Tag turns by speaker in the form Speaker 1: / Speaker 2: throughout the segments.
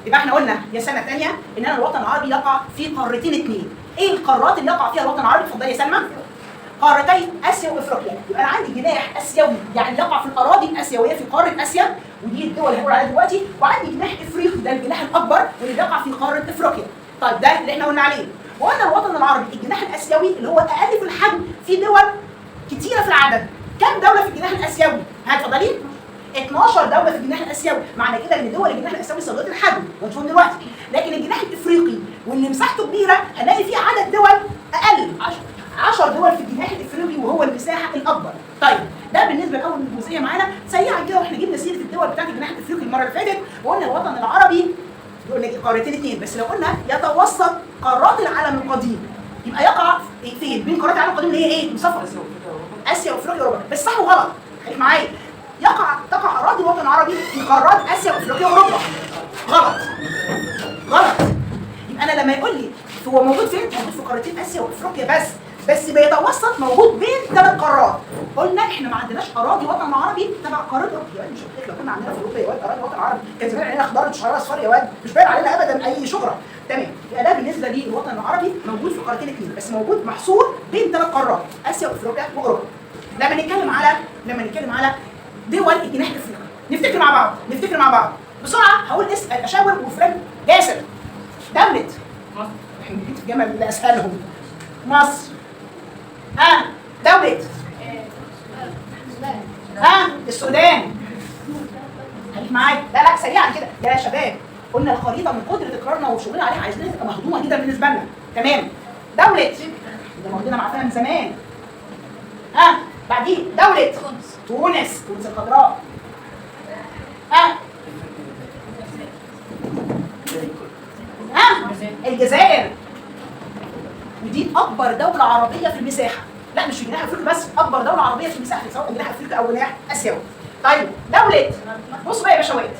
Speaker 1: يبقى احنا قلنا يا سنة ثانية ان انا الوطن العربي يقع في قارتين اثنين. ايه القارات اللي يقع فيها الوطن العربي؟ اتفضلي يا سلمى. قارتي اسيا وافريقيا. يبقى انا عندي جناح اسيوي يعني يقع في الاراضي الاسيوية في قارة اسيا، ودي الدول اللي هنقول عليها دلوقتي، وعندي جناح افريقي ده الجناح الاكبر واللي يقع في قارة افريقيا. طيب ده اللي احنا قلنا عليه. وقلنا الوطن العربي الجناح الاسيوي اللي هو اقل في الحجم في دول كتيرة في العدد. كم دولة في الجناح الاسيوي؟ ها اتفضلي. 12 دولة في الجناح الاسيوي، معنى كده ان دول الجناح الاسيوي صغيرة الحجم ونشوفهم دلوقتي. لكن الجناح الافريقي واللي مساحته كبيرة هنلاقي فيه عدد دول اقل، 10 دول في الجناح الافريقي وهو المساحة الاكبر. طيب ده بالنسبة لاول جزئية معانا سريعا كده، واحنا جبنا سيره الدول بتاعت الجناح الافريقي المرة اللي فاتت، وقلنا الوطن العربي قلنا قارتين اثنين، بس لو قلنا يتوسط قارات العالم القديم يبقى يقع فين؟ بين قارات العالم القديم اللي هي ايه؟ مصطفى اسيا وافريقيا واوروبا. بس صح وغلط؟ خليك معايا. تقع اراضي الوطن العربي في قارات اسيا وافريقيا واوروبا. غلط غلط. يبقى انا لما يقول لي هو موجود فين؟ موجود في قارتين اسيا وافريقيا بس بيتوسط موجود بين ثلاث قارات. قلنا احنا ما عندناش اراضي وطن عربي تبع قارة اوروبا. يا واد مش قلت لك لو كنا عندنا في اوروبا يا واد اراضي وطن عربي كان زمان علينا خضار وشعرها اصفر يا واد، مش باين علينا ابدا اي شهره. تمام. يبقى ده بالنسبة للوطن العربي موجود في قارتين اثنين بس، موجود محصور بين ثلاث قارات اسيا وافريقيا واوروبا. لما نتكلم على دول الجناح الافريقي نفتكر مع بعض، بسرعة. هقول اسال اشاور وفلان جاسر. دولة مصر، احنا جيت في جمل اللي اسالهم. مصر. ها دولة ها السودان. خليك معايا. لا سريعا كده يا شباب. قلنا الخريطة من كتر تكرارنا وشغلنا عليها عايزينها تبقى مهضومة جدا بالنسبة لنا. تمام. دولة ده موجودة معانا من زمان. ها بعديه دولة تونس، تونس الخضراء. ها ها الجزائر، ودي اكبر دولة عربية في المساحة. لا مش في جناح افريقيا بس، اكبر دولة عربية في المساحة سواء جناح افريقيا او جناح اسيوي. طيب دولة، بصوا بقى يا باشوات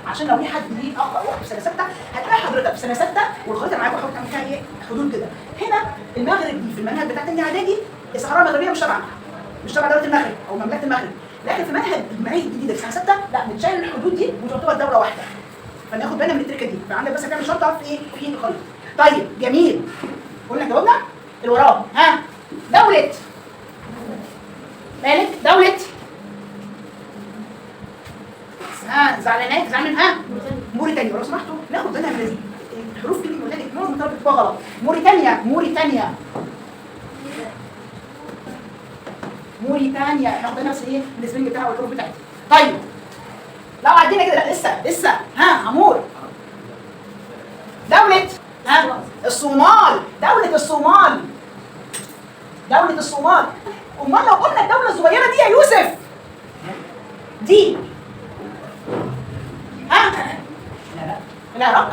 Speaker 1: عشان لو في حد ليه اخ او اخت في سنة 6 هتلاقي حضرتك في سنة 6 والخريطه معاك وحاول تعمل فيها ايه حدود كده. هنا المغرب دي في المنهج بتاع تاني اعدادي الصحراء المغربية مش تبعنا، مش تبع دولة المغرب او مملكة المغرب، لكن في منهج المناهج الجديدة في سنة 6 لا متشال الحدود دي وتعتبر دولة واحدة. فناخد بالنا من التركة دي. فعندك بس هتعمل شرطه في ايه؟ في الخريطة. طيب جميل. قلنا جاوبنا اللي وراه. ها دولة مالك، دولة ها زعلانات زعلان ها موريتانيا. لو سمحتوا ناخد بالنا من الحروف كلمة موريتانيا معظم الطلبة بتكتبها غلط. موريتانيا موريتانيا موريتانيا، ناخد بالنا بس ايه من ال spelling بتاعها والحروف بتاعتها. طيب لو عدينا كده لا لسه ها عمور. دولة ها الصومال، دولة الصومال، دولة الصومال. امال لو قلنا الدولة الصغيرة دي يا يوسف دي ها العراق.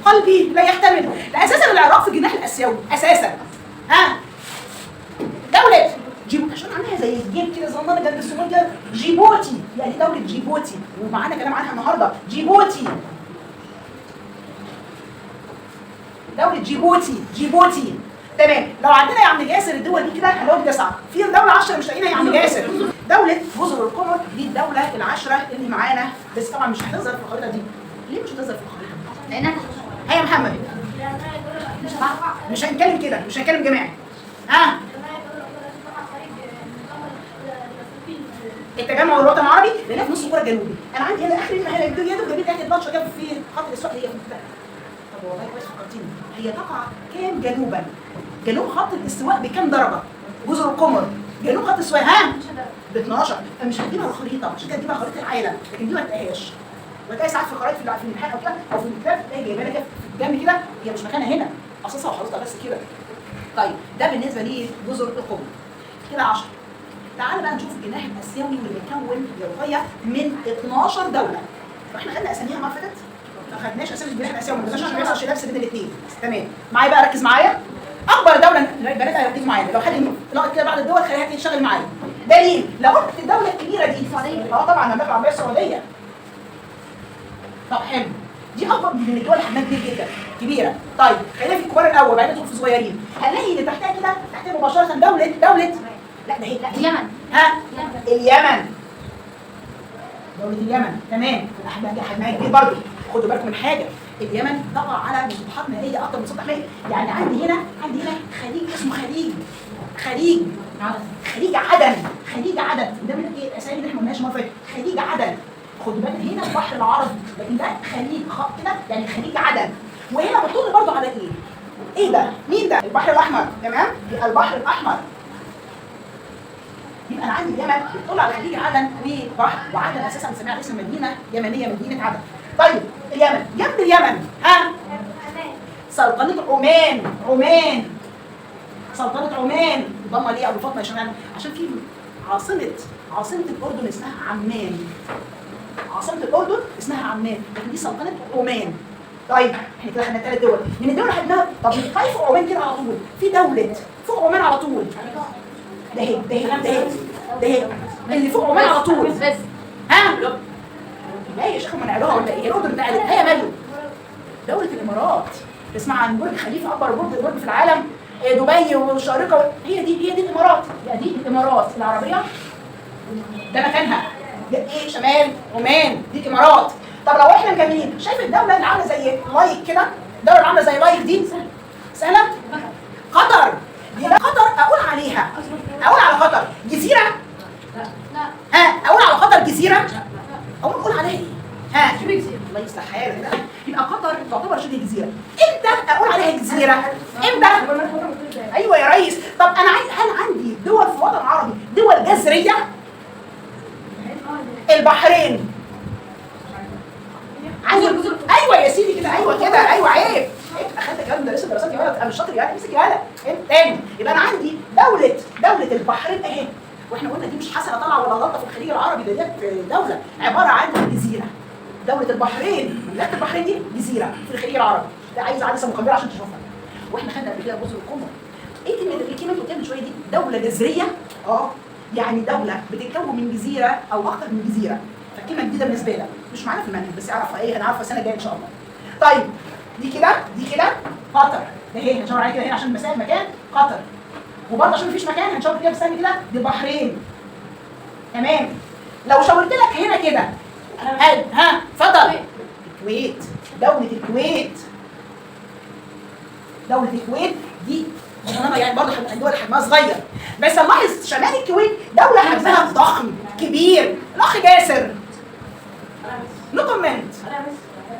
Speaker 1: قلبي لا يحتمل. لا اساسا العراق في الجناح الاسيوي اساسا. ها دولة جيبوتي، عشان عاملاها زي الجيب كده صغننه جنب الصومال كده، جيبوتي. يعني دولة جيبوتي ومعانا كلام عنها النهارده. جيبوتي، دولة جيبوتي، جيبوتي. تمام. لو عندنا يا عم جاسر الدول دي كده هنلاقيهم 9، في دولة 10 مش لاقيينها يا عم جاسر. دولة جزر القمر دي الدولة العشرة اللي معانا، بس طبعا مش هتظهر في الخريطة دي. ليه مش هتظهر في الخريطة؟ لأنها هيا يا محمد مش هنتكلم كده، مش هنتكلم جماعي. ها التجمع والوطن العربي لأنها في نص الكرة الجنوبي. أنا عندي هنا آخر هنا يا دوب جايبين تحت 12 كام في خط الإسواق هي في طب والله كويس فكرتيني. هي تقع كام جنوبا؟ جنوب خط الاستواء بكام درجة؟ جزر القمر جنوب خط الاستواء ها؟ ب 12. فمش هتجيبها الخريطة، عشان كده هتجيبها خريطة العالم، لكن دي ما تلاقيهاش. وتلاقي ساعات في خرائط في الامتحان او كده او في الكتاب تلاقي جايبها لك في الجنب كده، هي مش مكانها هنا، قصصها وحاططها بس كده. طيب ده بالنسبة لجزر القمر. كده 10. تعال بقى نشوف الجناح الاسيوي واللي بيتكون يا رقية من 12 دولة. واحنا خدنا اساميها المرة اللي فاتت؟ ما خدناش اسامي الجناح الاسيوي، ما عشان ما يحصلش لبس بين الاثنين. تمام. معايا بقى ركز معايا. اكبر دولة البنات ركزوا معايا، لو حد لقط كده بعض الدول خليها تشتغل معايا. دليل لو قلت الدولة الكبيرة دي السعودية. طبعا المملكة العربية السعودية. طب حلو، دي اكبر من الدول حجمها كبير جدا، كبيرة. طيب خلينا في الكبار الاول بعدين ندخل في الصغيرين. هنلاقي اللي تحتها كده، تحتها مباشرة دولة لا ده هي لا اليمن. ها اليمن، دولة اليمن. تمام. حجمها كبير برضه. خدوا بالكم من حاجة، اليمن تقع على مسطحات مائية اكتر من سطح مائي، يعني عندي هنا خليج اسمه خليج خليج خليج عدن، خليج عدن، وده من ايه الاسامي اللي احنا ما قلناهاش المرة اللي فاتت، خليج عدن. خدوا بالك هنا البحر العربي، لكن ده خليج خط كده يعني خليج عدن. وهنا بتطل برضو على ايه؟ ايه ده؟ مين ده؟ البحر الاحمر، تمام؟ يبقى البحر الاحمر. يبقى انا عندي اليمن بتطل على خليج عدن وبحر، وعدن اساسا بنسميها على اسم مدينة يمنيه، مدينة عدن. طيب اليمن، جنب اليمن ها؟ سلطنة عمان، عمان سلطنة عمان ضمه ليه ابو فاطمة يا شباب؟ عشان في عاصمة الاردن اسمها عمان. عاصمة الاردن اسمها عمان، لكن دي سلطنة عمان. طيب احنا كده خدنا 3 دول، من الدول اللي خدناها. طب نطلع فوق عمان كده على طول، في دولة فوق عمان على طول. ده هي ده هي ده هي ده هي اللي فوق عمان على طول. بس ها؟ لا يا شيخ، ما نقلوها ولا ايه؟ الاردن اتنقلت. هي مالو؟ دولة الامارات. تسمع عن برج خليفة، اكبر برج في العالم، دبي والشارقه، هي دي الامارات. يبقى دي الامارات العربية، ده مكانها، ده ايه؟ شمال عمان، دي الامارات. طب لو احنا مكملين، شايف الدولة اللي عامله زي like كده؟ الدولة اللي عامله زي like دي سهلة؟ قطر. دي قطر اقول عليها، اقول على قطر جزيرة؟ لا. ها، اقول على قطر جزيرة؟ اقول اقول عليها ايه؟ ها، شبه جزيرة. الله يصلح حالك. يبقى قطر تعتبر شبه جزيرة. امتى اقول عليها جزيرة؟ امتى؟ ايوه يا ريس. طب انا عايز، هل عندي دول في الوطن العربي دول جزريه؟ البحرين. عندي. ايوه يا سيدي كده، ايوه كده، ايوه عيب. اخدت الكلام ده لسه دراسات يا ولد، انا مش شاطر يعني، امسك يا ولد تاني. يبقى انا عندي دولة البحرين اهي، واحنا قلنا دي مش حسنه طالعه ولا غلطه في الخليج العربي، ده ديت دولة عبارة عن جزيرة. دولة البحرين، مملكة البحرين دي جزيرة في الخليج العربي، ده عايز عدسة مكبره عشان تشوفها. واحنا خدنا قبل كده جزر القمر. ايه كلمة الكلمة اللي قلتها من شوية دي؟ دولة جزريه. يعني دولة بتتكون من جزيرة او اكتر من جزيرة. فكلمه جديدة بالنسبة لك، مش معانا في المنهج بس اعرفها، ايه انا عارفه السنة الجاية ان شاء الله. طيب دي كده، دي كده قطر، ده اهي هنشاور عليها كده هنا عشان المسافة مكان قطر، وبرضه عشان مفيش مكان هنشاور كده بسهم كده، دي البحرين. تمام. لو شاورت لك هنا كده، ها اتفضل. الكويت، دولة الكويت. دولة الكويت دي يعني برضه دول حجمها صغير، بس نلاحظ شمال الكويت دولة حجمها ضخم كبير. الأخ جاسر no comment.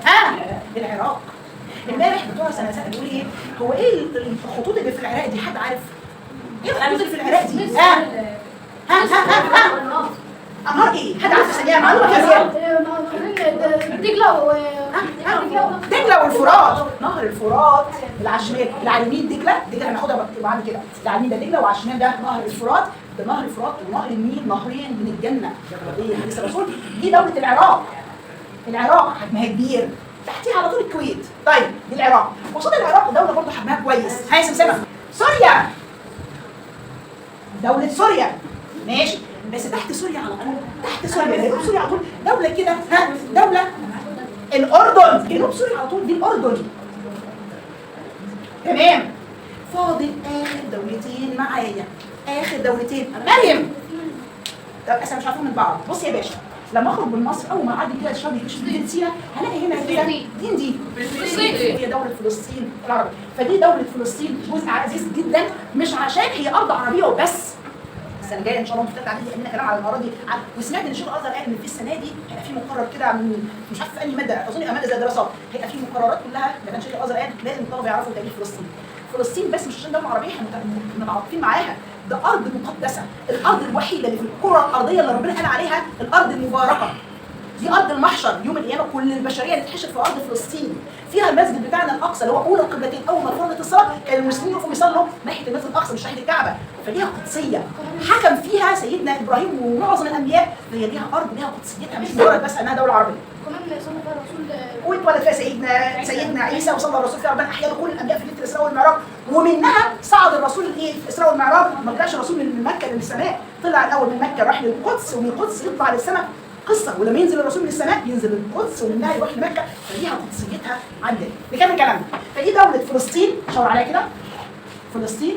Speaker 1: ها، العراق. امبارح بتوع سنة سنة بيقول ايه؟ هو ايه الخطوط اللي في العراق دي؟ حد عارف؟ ايه الخطوط اللي في العراق دي؟ ها ها ها ها انهار ايه؟ حد عارف؟ ثانية معلومة كده. دجله والفرات، نهر الفرات اللي على الشمال، اللي على اليمين دجله، دجله هناخدها بعد كده، اللي على اليمين ده دجله وعلى الشمال ده نهر الفرات، ده نهر الفرات ونهر النيل، نهرين من الجنة. ايه حديث الرسول؟ دي دولة العراق. العراق حجمها كبير، تحتيها على طول الكويت. طيب دي العراق، قصاد العراق دولة برضه حجمها كويس. هاي سمسمه. سوريا، دولة سوريا ماشي، بس تحت سوريا على طول، تحت سوريا، جنوب سوريا على طول دولة كده، ها دولة الأردن، جنوب سوريا على طول دي الأردن. تمام. فاضل آخر دولتين معايا، آخر دولتين. مريم. طب أنا مش عارفة من بعض. بص يا باشا، لما اخرج من مصر اول ما اعدي كده الشرق مش سينا هلاقي هنا كده دي فلسطين، هي دولة فلسطين العربية. فدي دولة فلسطين جزء عزيز جدا، مش عشان هي أرض عربية وبس. السنة الجاية ان شاء الله في ثالثة اعدادي عندنا كلام على الاراضي، وسمعت ان الشيخ الازهر قال ان في السنة دي هيبقى في مقرر كده من مش عارف في انهي مادة، اظن مادة زي دراسات، هيبقى في مقررات كلها. ده كان الشيخ الازهر قال لازم الطلبة يعرفوا تاريخ فلسطين. فلسطين بس مش عشان دولة عربية احنا متعاطفين معاها، ده ارض مقدسة، الارض الوحيدة اللي في الكره الارضية اللي ربنا قال عليها الارض المباركة. دي ارض المحشر يوم القيامة، كل البشرية اللي تحشر في ارض فلسطين. فيها المسجد بتاعنا الاقصى اللي هو اولى القبلتين، اول ما فرضت الصلاة كان المسلمين يقفوا يصلوا ناحية المسجد الاقصى مش ناحية الكعبة، فليها قدسية حكم فيها سيدنا ابراهيم ومعظم الانبياء، فهي ليها ارض ليها قدسيتها، مش مجرد بس انها دولة عربية.
Speaker 2: كمان صلى فيها الرسول
Speaker 1: واتولد فيها سيدنا عيسى، وصلى الرسول فيها، ربنا احيا كل الانبياء في ليلة الاسراء والمعراج، ومنها صعد الرسول الايه؟ الاسراء والمعراج. ما طلعش الرسول من مكة للسماء، طلع الاول من مكة راح للقدس، ومن القدس يطلع للسماء. قصة، ولما ينزل الرسول من السماء ينزل القدس ومنها يروح لمكة، فليها قدسيتها عندنا. نكمل كلامنا. فدي دولة فلسطين، شاور عليها كده فلسطين.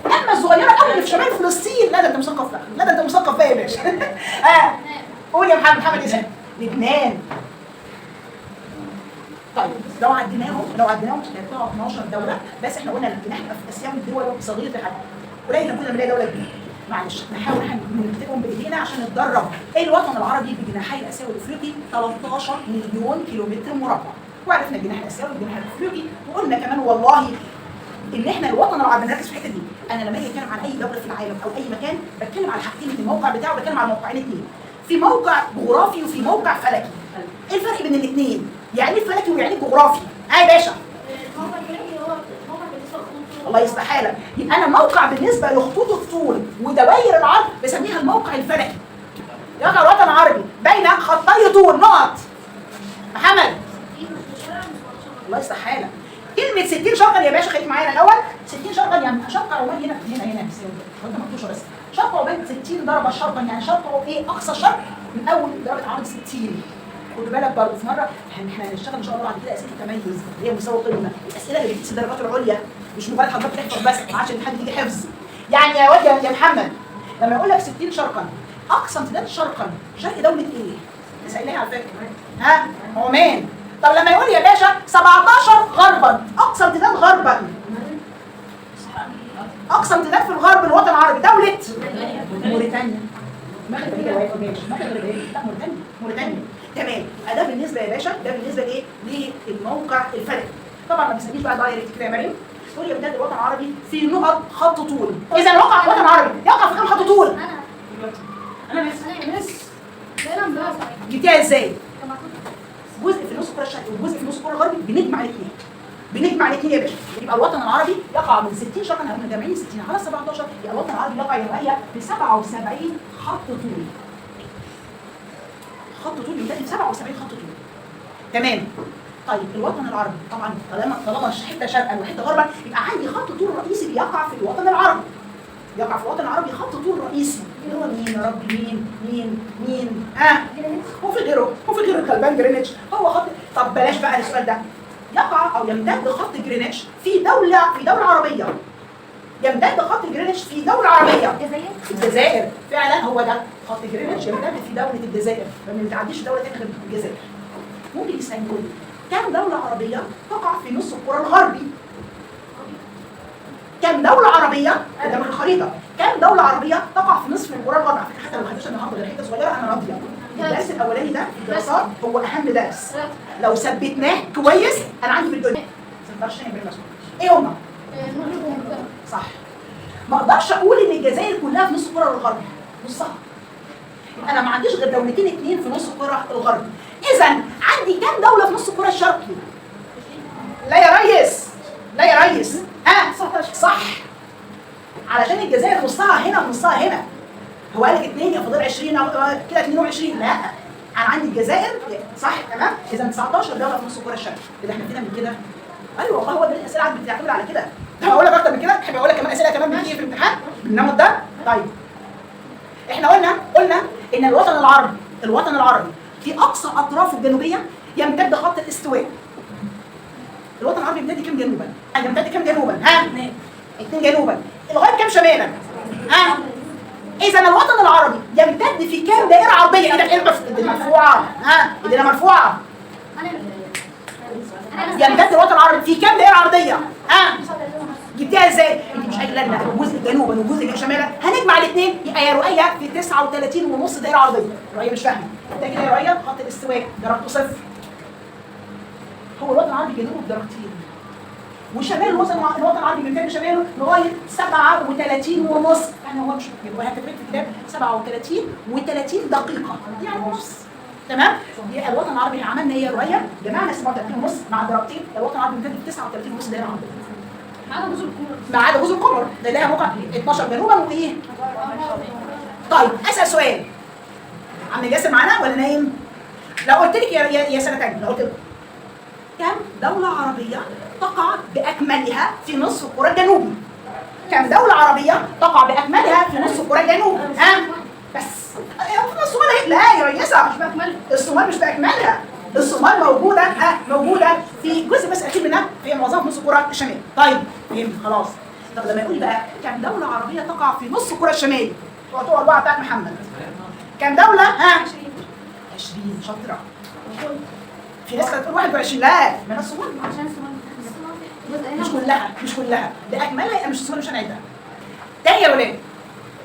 Speaker 1: اما الصغيرة قوي اللي في شمال فلسطين، لا ده انت مثقف بقى، لا ده انت مثقف بقى يا باشا. قول يا محمد. محمد اسمه لبنان. طيب لو عديناهم هيطلعوا 12 دولة، بس احنا قلنا الجناح الاسيوي دول صغيرة الحجم، قليل لما كنا بنلاقي دولة كبيرة. معلش نحاول احنا نكتبهم بايدينا عشان نتدرب. ايه الوطن العربي بجناحي الاسيوي والافريقي 13 مليون كيلومتر مربع، وعرفنا الجناح الاسيوي والجناح الافريقي، وقلنا كمان والله ان احنا الوطن العربي نركز في الحتة دي. انا لما اجي اتكلم عن اي دولة في العالم او اي مكان بتكلم على حاجتين، الموقع بتاعه بتكلم على موقعين اثنين، في موقع جغرافي وفي موقع فلكي. ايه الفرق بين الاثنين؟ يعني ايه فلكي ويعني ايه جغرافي؟ اه يا باشا
Speaker 2: الموقع الفلكي هو الموقع بالنسبة لخطوط.
Speaker 1: الله يصلح حالك. يبقى انا موقع بالنسبة لخطوط الطول ودوائر العرض بسميها الموقع الفلكي. يقع الوطن العربي بين خطي طول نقط. محمد الله يصلح حالك. كلمة 60 شرقا يا باشا خليك معايا الأول. 60 شرقا يعني شرق عمان هنا هنا هنا انت مقطوشة بس. شرق عمان 60 درجة شرقا، يعني شرق ايه؟ أقصى الشرق من أول درجة عرض 60. خد بالك برضه في مرة احنا هنشتغل إن شاء الله بعد كده أسئلة التميز اللي هي مساوي قمة، الأسئلة اللي بتقيس الدرجات العليا، مش مجرد حضرتك تحفظ بس عشان حد يجي حفظ. يعني يا واد يا محمد لما يقول لك 60 شرقا، أقصى امتداد شرقا، شرق دولة إيه؟ لسه قايلها على فكرة. ها؟ عمان. طب لما يقول يا باشا 17 غربا، اقصى امتداد غربا، اقصى امتداد في الغرب الوطن العربي دولة موريتانيا. المغرب هي ماشي، المغرب ايه؟ لا موريتانيا، موريتانيا. تمام، ده بالنسبة يا باشا، ده بالنسبة لايه؟ للموقع الفلكي. طبعا ما بنسميش بقى direct كده يا مريم. تقول يا امتداد الوطن العربي في نقط خط طول. اذا وقع الوطن العربي يقع في كام خط طول؟
Speaker 2: انا بس
Speaker 1: جبتيها ازاي؟ جزء في نص الكره الشرقي وجزء في نص الكره الغربي، بنجمع الاثنين. بنجمع الاثنين يا باشا. يبقى الوطن العربي يقع من 60 شرقا، احنا جامعين 60 على 17، يبقى الوطن العربي يقع يا رؤية ب 77 خط طول. خط طول يمتد 77 خط طول. تمام. طيب الوطن العربي طبعا طالما حتة شرقا وحتة غربا يبقى عندي خط طول رئيسي بيقع في الوطن العربي. يقع في الوطن العربي خط طول رئيسي اللي هو مين يا رب؟ مين مين مين؟ ها؟ هو في غيره؟ هو في غير الغلبان جرينتش؟ هو خط. طب بلاش بقى السؤال ده. يقع او يمتد خط جرينتش في دولة عربية. يمتد خط جرينتش في دولة عربية. الجزائر. فعلا هو ده خط جرينتش يمتد في دولة الجزائر، ما بنتعديش دولة ثانية غير الجزائر. ممكن يسألني كم دولة عربية تقع في نص الكرة الغربي؟ كم دولة عربية قدامك الخريطة، كم دولة عربية تقع في نصف الكرة الغربي؟ على فكرة حتى لو ما خدتش النهارده غير حتة صغيرة أنا راضية. الدرس الأولاني ده في الدراسات هو أهم درس. لو ثبتناه كويس أنا عندي في الدنيا. ما تقدرش تعمل إيه هما؟ صح. ما أقدرش أقول إن الجزائر كلها في نص الكرة الغربي، نصها. أنا ما عنديش غير دولتين اتنين في نص الكرة الغربي. إذا عندي كم دولة في نص الكرة الشرقي؟ لا يا ريس، لا يا ريس. ها؟ صح. علشان الجزائر نصها هنا ونصها هنا. هو قال لك 2 يا فاضل 20 او كده 22، لا انا عندي الجزائر صح تمام. اذا 19 دولة في نص الكره الشرقية. كده احنا كده من كده. ايوه والله هو ده الاسئلة عاد بتعتمد على كده. ده هقول لك اكتر من كده، تحب اقول لك كمان اسئلة كمان بتيجي في الامتحان بالنمط ده؟ طيب احنا قلنا ان الوطن العربي، الوطن العربي في اقصى اطرافه الجنوبية يمتد خط الاستواء. الوطن العربي يمتد كام جنوبا؟ يمتد كام جنوبا؟ ها؟ 2 جنوبا، لغاية كام شمالا؟ ها؟ اذا الوطن العربي يمتد في كام دائرة عرضية؟ ايدك مرفوعة، ها؟ ايدينا مرفوعة. يمتد الوطن العربي في كام دائرة عرضية؟ ها؟ جبتيها ازاي؟ انت مش قايله لنا جزء جنوبا وجزء شمالا، هنجمع الاثنين يبقى يا رؤية في 39.5 دائرة عرضية. رؤية مش فاهمه. ده كده يا رؤية خط الاستواء درجته صفر. هو الوطن العربي جنوبه بدرجتين، وشمال الوطن العربي بيمتد شماله لغاية 37.5، يعني هو مش يبقى هتكتب في الكتاب 37 و30 دقيقة يعني نص. تمام؟ يبقى الوطن العربي عملنا ايه يا رؤية؟ جمعنا 37.5 مع درجتين، الوطن العربي بيمتد في 39.5 دائرة عرضية.
Speaker 2: ما عدا جزر القمر.
Speaker 1: ما عدا جزر القمر ده لها موقع 12 جنوبا وايه؟ طيب اسال سؤال. عم جاسم معانا ولا نايم؟ لو قلت لك يا سنة ثانية، لو قلت لك كم دولة عربية تقع بأكملها في نصف الكرة الجنوبي؟ كم دولة عربية تقع بأكملها في نصف الكرة الجنوبي؟ ها؟ بس الصومال اهي. لا يا ريسة
Speaker 2: مش بأكملها.
Speaker 1: الصومال مش بأكملها. الصومال موجودة، ها، موجودة في جزء بس أخير منها، هي معظمها في نص الكرة الشمالي. طيب فهمت خلاص. طب لما يقول لي بقى كم دولة عربية تقع في نص الكرة الشمالي؟ تقعد الأربعة بتاعت محمد. كم دولة؟ ها؟ 20. شاطرة. في ناس كانت تقول 21. لا، ما الصومال
Speaker 2: عشان الصومال
Speaker 1: مش كلها، مش كلها باكملها، يبقى مش الصومال مش هنعدها. تاني يا ولاد،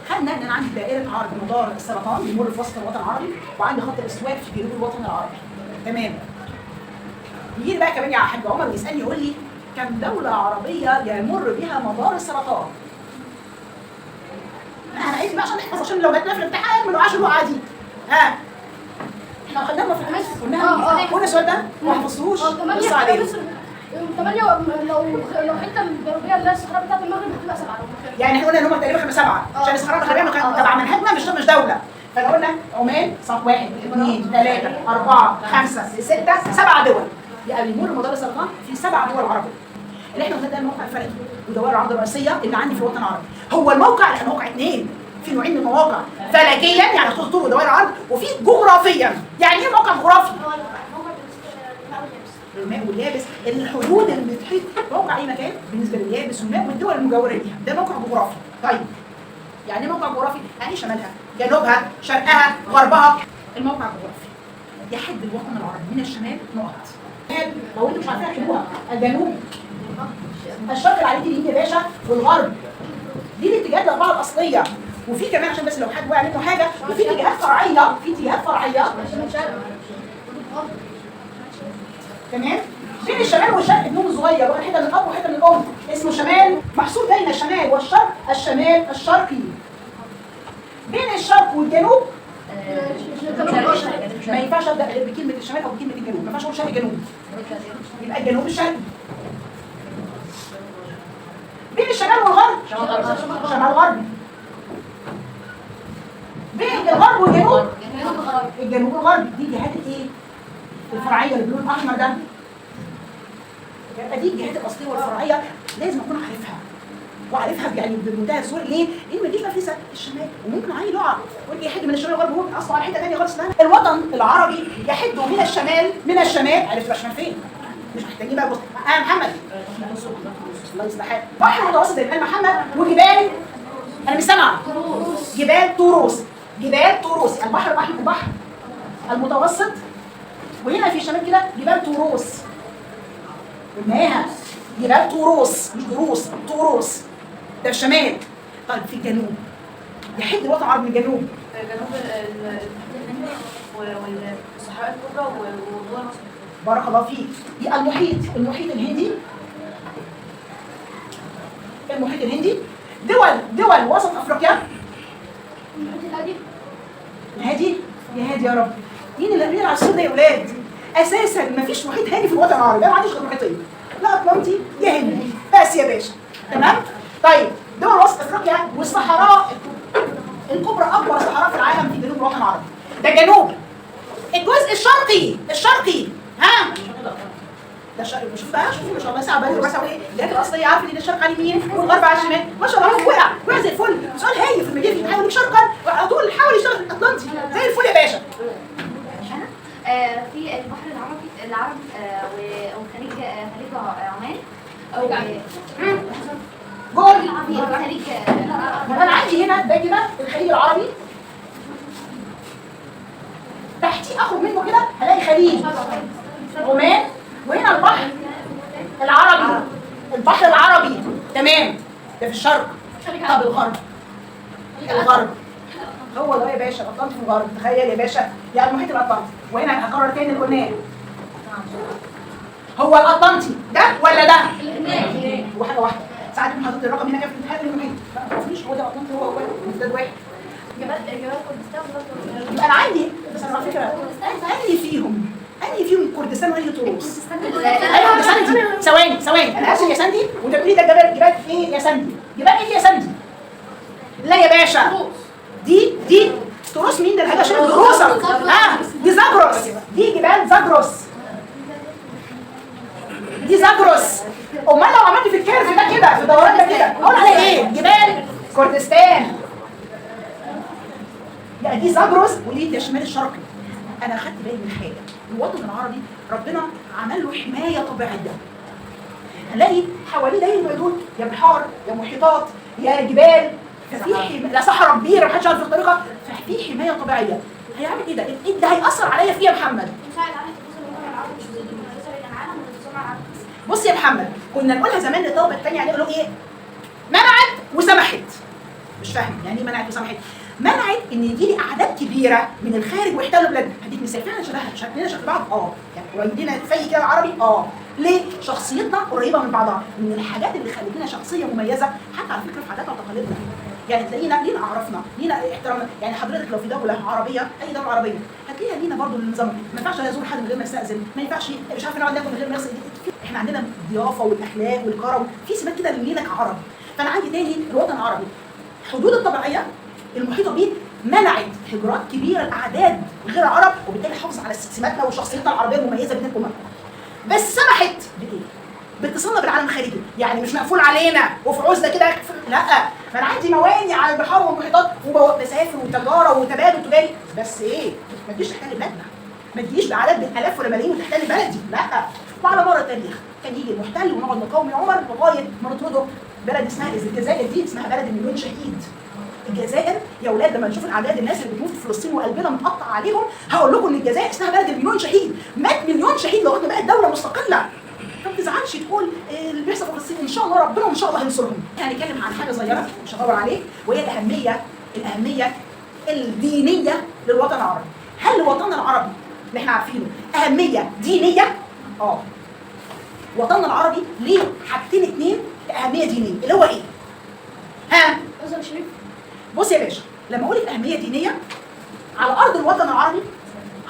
Speaker 1: خدنا ان انا عندي دائرة عرض مدار السرطان بيمر في وسط الوطن العربي، وعندي خط الاستواء في جنوب الوطن العربي. تمام. يجي لي بقى كمان يا حاج عمر ويسالني يقول لي كم دولة عربية يمر بها مدار السرطان؟ لا انا عايز بقى عشان نحفظ، عشان لو جاتنا في الامتحان ما نقعش الوقعة دي. ها احنا خدناها في الامتحان، قلناها، قلنا السؤال ده ما حفظتوش. بص عليه
Speaker 2: 8، لو حتة الجنوبية اللي هي الصحراء بتاعت المغرب هتبقى 7.
Speaker 1: يعني احنا قلنا ان هم تقريبا 7 عشان الصحراء المغربية كانت تبع منهجنا مش دولة. فلو قلنا عمان صف 1 2 3 4 5 6 7 دول، يبقى بيمر مدار السرطان في 7 دول عربية. اللي احنا قلنا ده الموقع الفلكي ودوائر العرض الرئيسية اللي عندي في الوطن العربي. هو الموقع لان موقع 2، في نوعين من المواقع، فلكيا يعني خطوط طول ودوائر عرض، وفي جغرافيا. يعني ايه موقع جغرافي؟ الماء واليابس، الحدود اللي بتحيط موقع اي مكان بالنسبة لليابس والماء والدول المجاورة ليها، ده موقع جغرافي. طيب يعني ايه موقع جغرافي؟ يعني شمالها، جنوبها، شرقها، غربها. الموقع الجغرافي يحد الوطن العربي من الشمال نقط. لو انتوا مش عارفين اكتبوها، الجنوب، الشرق اللي عليه اليمين يا باشا، والغرب. دي الاتجاهات الاربعة الاصلية. وفي كمان عشان بس لو حد وقع منه حاجة، وفي اتجاهات فرعية، في اتجاهات فرعية. تمام؟ بين الشمال والشرق ابنهم الصغير، واخد حتة من الاب وحتة من الام، اسمه شمال، محصور بين الشمال والشرق، الشمال الشرقي. بين الشرق والجنوب ما ينفعش ابدا غير بكلمه الشمال او بكلمه الجنوب، ما ينفعش اقول شرق جنوب، يبقى الجنوب الشرقي. بين الشمال والغرب شمال غربي. بين الغرب والجنوب الجنوب الغربي. دي جهات الايه؟ الفرعية اللي باللون الاحمر ده. يبقى دي الجهات الاصلية والفرعيه لازم اكون عارفها، وعارفها يعني بمنتهى السهولة. ليه؟ لان ما تجيش بقى في الشمال وممكن عيل يقع يقول لي يحد من الشمال والغرب، وهو اصلا على حتة ثانية خالص. الوطن العربي يحد من الشمال، من الشمال، عرفت بقى الشمال فين؟ مش محتاجين بقى. بص محمد الله يصلح حالك، بحر متوسط زي ما قال محمد، وجبال، انا مش سامعه، جبال طوروس، جبال طوروس، البحر الاحمر، البحر المتوسط، وهنا في الشمال كده جبال طوروس، قلناها جبال طوروس مش دروس، طوروس ده في الشمال. طيب في الجنوب يحد الوطن العربي من الجنوب،
Speaker 3: جنوب والصحراء الكبرى ودول مصر.
Speaker 1: بارك الله فيك. يبقى المحيط، المحيط الهندي، المحيط الهندي، دول وسط افريقيا،
Speaker 2: المحيط الهادي.
Speaker 1: الهادي يا هادي يا رب، مين اللي على السور ده يا ولاد؟ اساسا مفيش محيط هادي في الوطن العربي، انا ما عنديش غير محيطين، لا اطلنطي يا هندي بس يا باشا. تمام؟ طيب دول وسط افريقيا والصحراء الكبرى، اكبر صحراء في العالم في جنوب الوطن العربي، ده جنوب. الجزء الشرقي، الشرقي ها ده الشرقي، شوف بقى، شوفوا ما شاء الله ساعة بدري وساعة ايه، الجهات الاصلية عارفه ان الشرق على اليمين والغرب على الشمال، ما شاء الله وقع وقع زي الفل. سؤال هايل في المجال، في يقول شرقا وعلى طول حاول يشتغل في الاطلنطي زي الفل يا باشا.
Speaker 4: في البحر العربي وخليج عمان
Speaker 1: جول. انا عندي هنا ده كده الخليج العربي، تحتيه اخرج منه كده هلاقي خليج عمان، وهنا البحر العربي، البحر العربي. تمام، ده في الشرق. طب الغرب، الغرب هو ده يا باشا، الاطلنطي في الغرب. تخيل يا باشا، يعني المحيط الاطلنطي. وهنا هكرر تاني اللي قلناه، هو الاطلنطي ده ولا ده؟ هو حاجة واحدة. ساعات يكون حاطط الرقم هنا كده في الامتحان المحيط، لا ما تعرفيش هو ده الاطلنطي، هو امتداد واحد.
Speaker 4: جبال كردستان.
Speaker 1: يبقى انا عندي بس انا على فكرة انهي فيهم، انهي فيهم كردستان وانهي طروس؟ ايوه يا ساندي، ثواني ثواني، انا اسف يا ساندي، وانت بتقولي ده جبال، جبال ايه يا ساندي؟ جبال ايه يا ساندي؟ لا يا باشا، دي طروس مين ده؟ الحاجة عشان دروسه. دي زاجروس، دي جبال زاجروس، دي زاجروس. امال لو عملت في ال curve ده كده، في الدوران ده كده، اقول عليها ايه؟ جبال كردستان. لا دي زاجروس ودي ده الشمال الشرقي. انا خدت بالي من حاجة، الوطن العربي ربنا عمل له حماية طبيعية، هنلاقي حواليه دايما يدور يا بحار يا محيطات يا جبال، ففي لا صحراء كبيرة محدش عارف يخترقها، ففي حماية طبيعية. هيعمل ايه ده؟ ايه ده هيأثر عليا في ايه يا محمد؟ بص يا محمد، كنا نقولها زمان للطلبة الثانية، يعني يقولوا ايه؟ منعت وسمحت. مش فاهم يعني ايه منعت وسمحت؟ منعت ان يجي لي اعداد كبيرة من الخارج ويحتلوا بلادنا. هديك مثال، فعلا شبهها، شكلنا شكل بعض، يعني قريبين في كده العربي، ليه؟ شخصيتنا قريبه من بعضها، من الحاجات اللي خلتنا شخصية مميزة حتى على فكرة في عاداتنا وتقاليدنا. يعني تلاقينا لينا اعرافنا، لينا احترامنا، يعني حضرتك لو في دولة عربية، اي دولة عربية، هتلاقيها لينا برضه النظام، ما ينفعش ازور حد من غير ما استاذن، ما ينفعش مش عارفه نقعد ناكل من غير ما نغسل، احنا عندنا الضيافة والاخلاق والكرم، في سمات كده لينا كعرب. فانا عندي تاني الوطن العربي، حدود الطبيعية المحيطة بيه منعت هجرات كبيرة لاعداد غير عرب، وبالتالي حافظ على سماتنا وشخصيتنا العربية المميزة بين الامم. بس سمحت بايه؟ باتصالنا بالعالم الخارجي، يعني مش مقفول علينا وفي عزله كده، لا، ما انا عندي مواني على البحار والمحيطات وبسافر وتجارة وتبادل تجاري، بس ايه؟ ما تجيش تحتل بلادنا، ما تجيش باعداد بالالاف ولا ملايين وتحتل بلدي، لا. وعلى مر التاريخ كان يجي المحتل ونقعد نقاوم يا عمر لغاية ما نطرده. بلد اسمها الجزائر دي اسمها بلد المليون شهيد. الجزائر يا اولاد لما نشوف الاعداد الناس اللي بتموت في فلسطين وقلبنا متقطع عليهم، هقول لكم ان الجزائر اسمها بلد المليون شهيد، مات مليون شهيد لغاية ما بقت دولة مستقلة. فما تزعلش تقول اللي بيحصل في فلسطين، ان شاء الله ربنا وان شاء الله هينصرهم. هنتكلم عن حاجة صغيرة مش هدور عليه، وهي الاهمية الدينية للوطن العربي. هل وطننا العربي اللي احنا عارفينه اهمية دينية؟ وطننا العربي ليه حاجتين اتنين اهمية دينية، اللي هو ايه؟ ها؟ بص يا باشا، لما اقول لك اهمية دينية على ارض الوطن العربي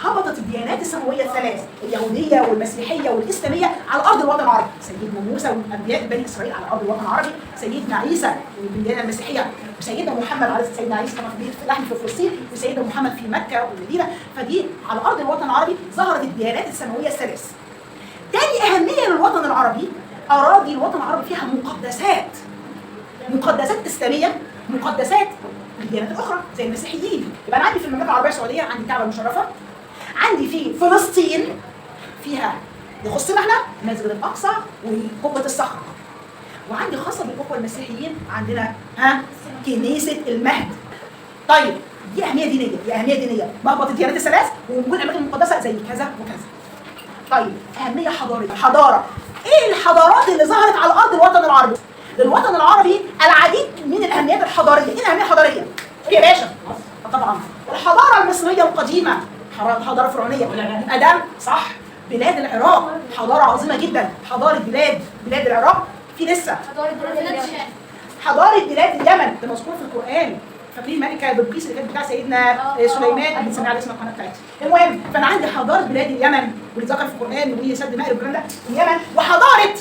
Speaker 1: هبطت الديانات السماوية الثلاث، اليهودية والمسيحية والاسلامية، على ارض الوطن العربي. سيدنا موسى وانبياء بني اسرائيل على ارض الوطن العربي، سيدنا عيسى والديانة المسيحية، وسيدنا محمد عليه، سيدنا عيسى طبعا في لحم في فلسطين، وسيدنا محمد في مكة والمدينة. فدي على ارض الوطن العربي ظهرت الديانات السماوية الثلاث. تاني اهمية للوطن العربي، اراضي الوطن العربي فيها مقدسات، مقدسات اسلامية، مقدسات للديانات الاخرى زي المسيحيين. يبقى انا عندي في المملكة العربية السعودية عندي الكعبة المشرفة، عندي في فلسطين فيها يخصنا احنا مسجد الاقصى وقبه الصخرة، وعندي خاصة بالاخوة المسيحيين عندنا كنيسة المهد. طيب دي اهمية دينية، دي اهمية دينية، مهبط الديانات الثلاث ووجود الاماكن المقدسة زي كذا وكذا. طيب اهمية حضارية، حضارة، ايه الحضارات اللي ظهرت على ارض الوطن العربي؟ للوطن العربي العديد من الاهميات الحضارية. ايه الاهمية الحضارية؟ ايه يا باشا؟ طبعا الحضارة المصرية القديمة، حضارة فرعونيه، ادم صح، بلاد العراق حضارة عظيمة جدا، حضارة بلاد العراق، في لسه حضارة بلاد اليمن، ده مذكور في القران، فاكرين الملكة بلقيس اللي كانت بتاع سيدنا سليمان، بنسميها على اسم القناة بتاعتي. المهم فانا عندي حضارة بلاد اليمن واللي اتذكر في القران وسد مأرب والكلام ده، اليمن، وحضارة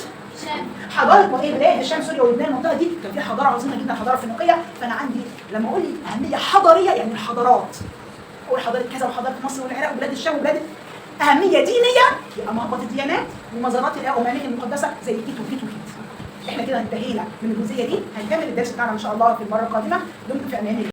Speaker 1: حضارة ايه؟ بلاد الشام، سوريا ولبنان، المنطقة دي كان فيها حضارة عظيمة جدا، حضارة فينيقيه. فانا عندي لما اقول اهمية حضارية يعني الحضارات، اقول حضارة كذا وحضارة مصر والعراق وبلاد الشام وبلاد، اهمية دينية يبقى مهبط الديانات ومزارات الاماكن المقدسة زي كيت وكيت وكيت. احنا كده انتهينا من الجزئية دي، هنكمل الدرس بتاعنا ان شاء الله في المرة القادمة. دمتم في امان الله.